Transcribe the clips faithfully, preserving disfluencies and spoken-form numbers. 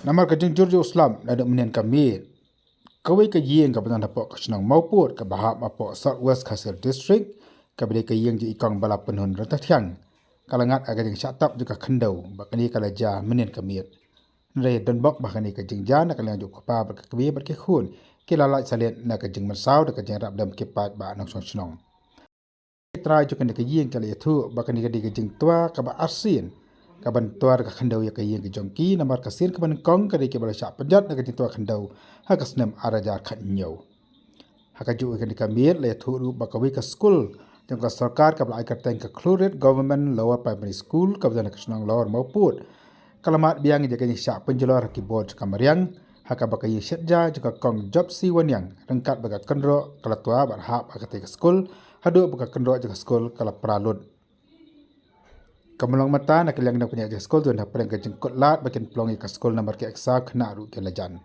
Namar ka jingjur jong u slap naduh mynnin ka miet, kawei ka ïing kaba don hapoh ka shnong Mawpud kaba hap hapoh South West Khasi Hills District, kaba dei ka ïing jong i kong Bala Pynhun Ryntathiang, ka la ngat ha ka jingshah tap jong ka khyndew, bad kane ka la jia mynnin ka miet. Hynrei don bok ba ha kane ka jingjia na ka liang jong u kpa bad ka kmie bad ki khun ki la lait salit na ka jingmynsaw da ka jingrap lem ki paidbah nongshong shnong. Ki trai jong kane ka ïing ki la ïathuh ba kane ka dei ka jingtwa kaba arsien, kaban twa da ka khyndew ïa ka ïing ka jong ki, namar ka sien kaba nyngkong ka dei kaba la shah pynjot na ka jingtwa khyndew ha ka snem ar hajar khathynñiew. Ha kajuh kane ka miet la ïathuh ruh ba kawei ka skul jong ka sorkar kaba la ai kyrteng ka Khlurit Government Lower Primary School kaba don ha ka shnong Lower Mawpud, ka la mad biang ïa ka jingshah pynjulor ha ki bor jong ka mariang, ha kaba ka ïing shet ja jong ka kong Jopsi Wanniang ryngkat bad ka kynroh ka la twa bad hap ha katei ka skul, haduh ba ka kynroh jong ka skul ka la pra lut. Kaba long mynta na ka liang ki nongpynïaid jong ka skul, ki wan hapdeng ka jingkut lad ba kin pynlong ïa ka skul namar ki exam khynnah ruh ki la jan.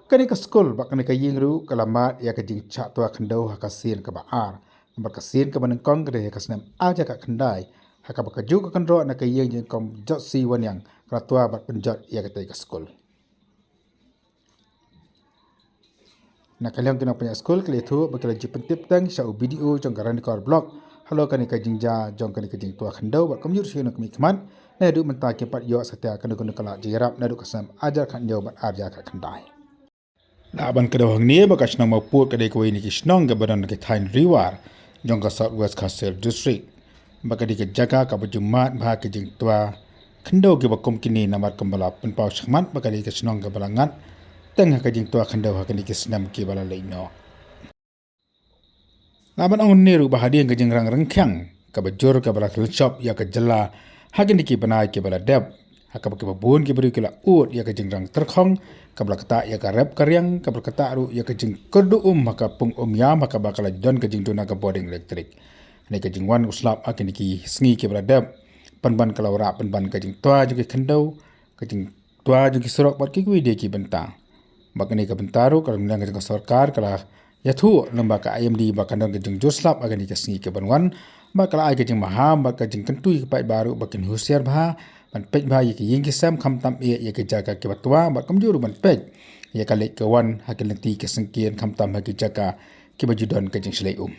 Kane ka skul bad kane ka ïing ruh ka la mad ïa ka jingshah twa khyndew ha ka sien kaba ar, namar ka sien kaba nyngkong ka dei ha ka snem ar hajar khatkhyndai, ha kaba kajuh ka kynroh na ka ïing jong i kong Jopsi Wanniang ka la twa bad pynjot ïa katei ka skul. Na ka liang ki nongpynïaid skul ki la ïathuh ba ki la ju pyntip teng sha u BDO jong ka Ranikor Block halor kane ka jingjia jong kane ka jingtwa khyndew bad kumjuh sha ki nongkmie khmat, naduh mynta kim pat ïoh satia kano kano ka lad jingïarap naduh ka snem ar hajar khathynñiew bad ar hajar khatkhyndai. Lah ban kdew hangne ba ka shnong Mawpud ka dei kawei na ki shnong kaba don ha ki thaiñ Ri War jong ka South West Khasi Hills District, ba ka dei ka jaka kaba ju mad bha ha ki jingtwa khyndew kiba kum kine, namar kumba la pynpaw shakhmat ba ka dei ka shnong kaba la ngat teng ha ka jingtwa khyndew ha kine ki snem kiba la leit noh. Lah ban ong ne ruh ba hadien ka jingrang ryngkhiang kaba jur kaba la lynshop ïa ka jylla ha kine ki bnai kiba la dep, ha kaba kiba bun ki briew ki la ud ïa ka jingrang tyrkhong, kaba la ktah ïa ka rep ka riang, kaba la ktah ruh ïa ka jingkyrduh um ha ka pung um ïam, ha kaba ka la don ka jingduna ka bording elektrik. Hynrei ka jingwan u slap ha kine ki sngi kiba la dep, pynban ka la wanrah pynban ka jingtwa jong ki khyndew, ka jingtwa jong ki surok bad kiwei de ki bynta. Bad kane ka bynta ruh ka la mynta ka jong ka sorkar ka la ïathuh lyngba ka IMD ba kan don ka jingjur slap ha kane ka sngi kaban wan, bad ka la ai ka jingmaham bad ka jingkyntu ïa ki paidbah ruh ba kin husiar bha ban peit bha ïa ki ïing ki sem, khamtam eh ïa ki jaka kiba twa, bad kumjuh ruh ban peit ïa ka leit ka wan ha ki lynti ki syngkien, khamtam ha ki jaka kiba ju don ka jingshlei um.